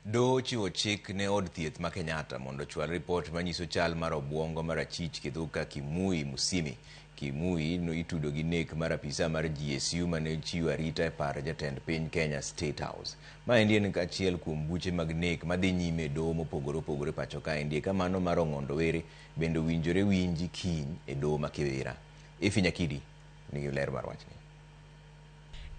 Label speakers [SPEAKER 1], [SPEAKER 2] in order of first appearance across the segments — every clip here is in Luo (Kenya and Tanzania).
[SPEAKER 1] Doho ochiwo chik ne od thieth ma Kenyatta mondo ochwal ripot manyiso chal mar obuongo mar achich Kithuka Kimui Musimi. Kimui no itudo gi nek mar apisa mar GSU mane ochiwo arita e par jatend piny Kenya State House. Maendi en achiel kuom buche mag nek madhi nyime e doho mopogore opogore pacho kaendi ka mano mar Ong'ondo Were bende owinjore winji kiny e doho ma Kibera. Effie Nyakidi nigi ler mar wachni.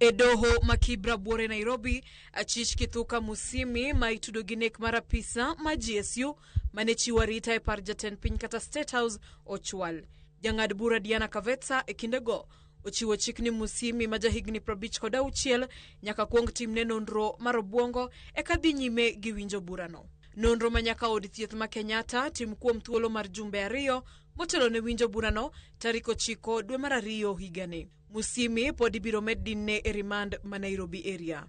[SPEAKER 2] E doho ma Kibra buore Nairobi, achich Kithuka Musimi ma itudo gi nek mar apisa ma GSU mane chiwo arita e par jatend piny kata State House ochwal. Jang'ad bura Diana Kavetsa e kindego ochiwo chik ni Musimi ma jahigni 56 nyaka kuong timne nonro mar obuongo eka dhi nyime gi winjo burano. Nonro ma nyaka od thieth ma Kenyatta tim kuom thuolo mar jumbe 2 motelo ne winjo burano tarik 9 dwe mar 2 higani. Musimi pod ibiro med dinne e remand ma Nairobi area.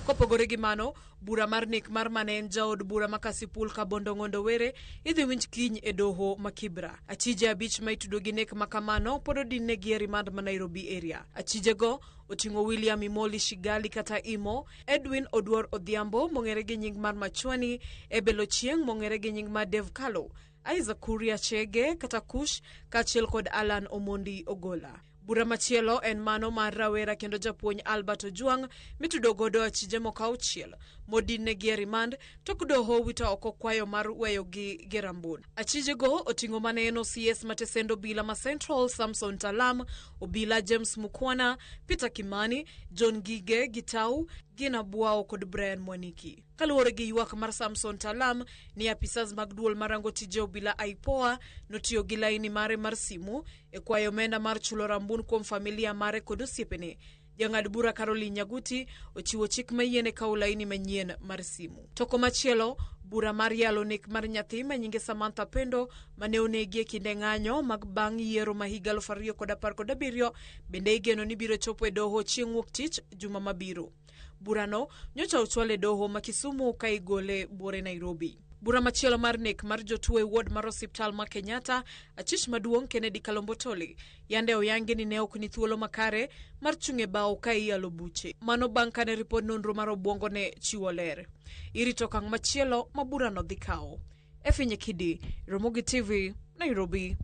[SPEAKER 2] Kopogore gi mano, bura mar nek mar mane en jaod bura ma Kasipul Kabondo Ng'ondo Were idhi winj kiny e doho ma Kibra. Achije 5 ma itudo gi nek ma kamano pod odinnegi e remand ma Nairobi area. Achijego oting'o William Imoli Shigali kata Imo, Edwin Oduor Odhiambo mong'ere gi nying mar Machwani, Ebel Ochieng mong'ere gi nying mar Dev Kalo, Isaac Kuria Chege kata Kush kaachiel kod Alan Omondi Ogola. Bura machielo en mano mar rawera kendo japuonj Albert Ojwang mitudo godo achije moko 6 modinnegi e remand tok doho wito oko kwayo mar weyogi gi rambun. Achijego oting'o mane en OCS matesend obila ma Central Samson Talam, obila James Mukwana, Peter Kimani, John Gige Gitau, Gina Bwao kod Brian Mwaniki. Kaluwore gi ywak mar Samson Talam ni apisas mag duol marango tije obila IPOA notiyo gi laini mare mar simu e kwayo omenda mar chulo rambun kuom familia mare kod osiepene. Jang'ad bura Caroline Nyaguti ochiwo chik mayiene kawo laini manyien mar simu. To komachielo, bura mar yalo nek mar nyathi ma nyinge Samantha Pendo mane onegi e kinde ng'anyo mag bang' yiero ma higa 2017 bende igeno ni biro chopo e doho chieng' wuok tich juma mabiro. Burano nyocha ochwal e doho ma Kisumu ka igole buore Nairobi. Bura machielo mar nek mar jotuo e ward mar osiptal ma Kenyatta, achich maduong' Kennedy Kalombo Toli, yande oyangi ni ne ok ni thuolo makare mar chung' e bao ka iyalo buche. Mano bang' kane ripod nonro mar obuongo ne chiwo ler. Irito okang' machielo ma burano dhi kawo. Effie Nyakidi, Ramogi TV, Nairobi.